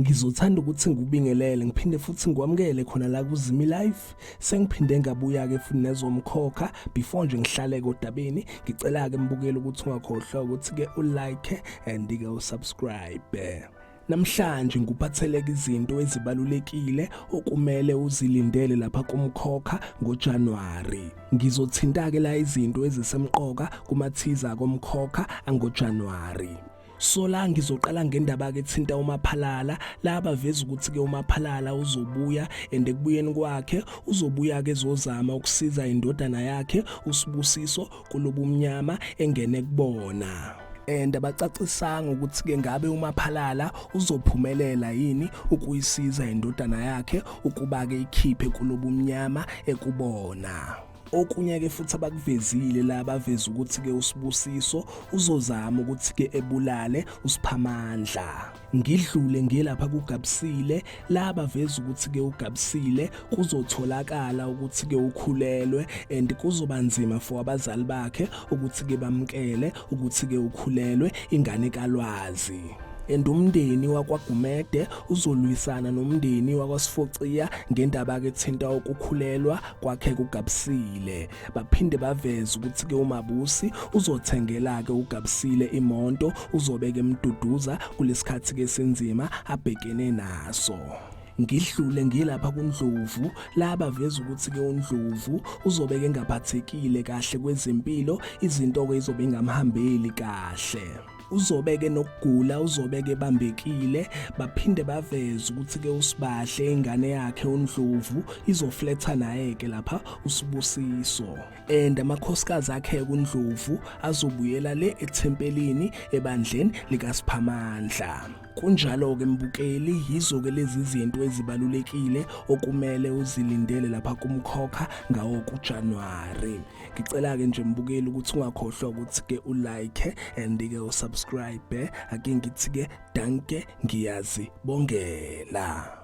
Ngizothanda ukuthi ngikubingelele ngiphinde futhi ngikwamukele khona la kuZimi Life. Sengiphinde ngabuya ke futhi nezomkhokha before nje ngihlale kodabeni. Ngicela ke mbukele ukuthi ungakhohlwa ukuthi ke ulike and ke usubscribe. Namhlanje ngikuphatheleke izinto ezibalulekile okumele uzilindele lapha kumkhokha ngoJanuary. Ngizothinta ke la izinto ezisemqoka kumathiza komkhokha angoJanuary. So la ngizoqala ngendaba ke thinta uMaphalala laba veza ukuthi ke uMaphalala uzobuya ekubuyeni kwakhe uzobuya ke ezozama ukusiza indodana yakhe uSibusiso kulobumnyama engene kubona. Abacacisanga ukuthi ke ngabe uMaphalala uzophumelela yini ukuyisiza indodana yakhe ukuba ke ikhiphe kulobumnyama ekubona. Okunye ke futhi abakuvezile la baveza ukuthi ke uSibusiso uzozama ukuthi ke ebulale uSiphamandla. Ngidlule ngilapha kuGabisile la baveza ukuthi ke uGabisile kuzotholakala ukuthi ke ukhulelwe and kuzobanzima for abazali bakhe ukuthi ke bamkele ukuthi ke ukhulelwe ingane kaLwazi. Umndeni wakwaGumede uzolwisana nomndeni wakwaSifociya ngendaba ke thinta ukukhulelwa kwakhe kuGabisile. Baphinde baveza ukuthi ke uMabusi uzothengela ke uGabisile imonto uzobeke emduduza kulesikhathi ke senzima abhekene naso. Ngidlule ngilapha kuNdlovu laba veza ukuthi ke uNdlovu uzobeke ngaphathekile kahle kwezempilo izinto ke izobe ingamhambeli kahle. Uzobeke nokugula uzobeke bambekile baphinde baveza ukuthi ke uSibahle ingane yakhe uNdlovu izofletha naye ke lapha uSibusiso amakhosikazi akhe kuNdlovu azobuyela le ethempelini ebandleni likaSiphamandla. Kunjalo ke mbukeli yizo ke lezi zinto ezibalulekile okumele uzilindele lapha kumkhokha ngawo kuJanuary. Ngicela ke nje mbukeli ukuthi ungakhohlwa ukuthi ke ulike and ke usubscribe ake ngithi ke danke ngiyazibongela.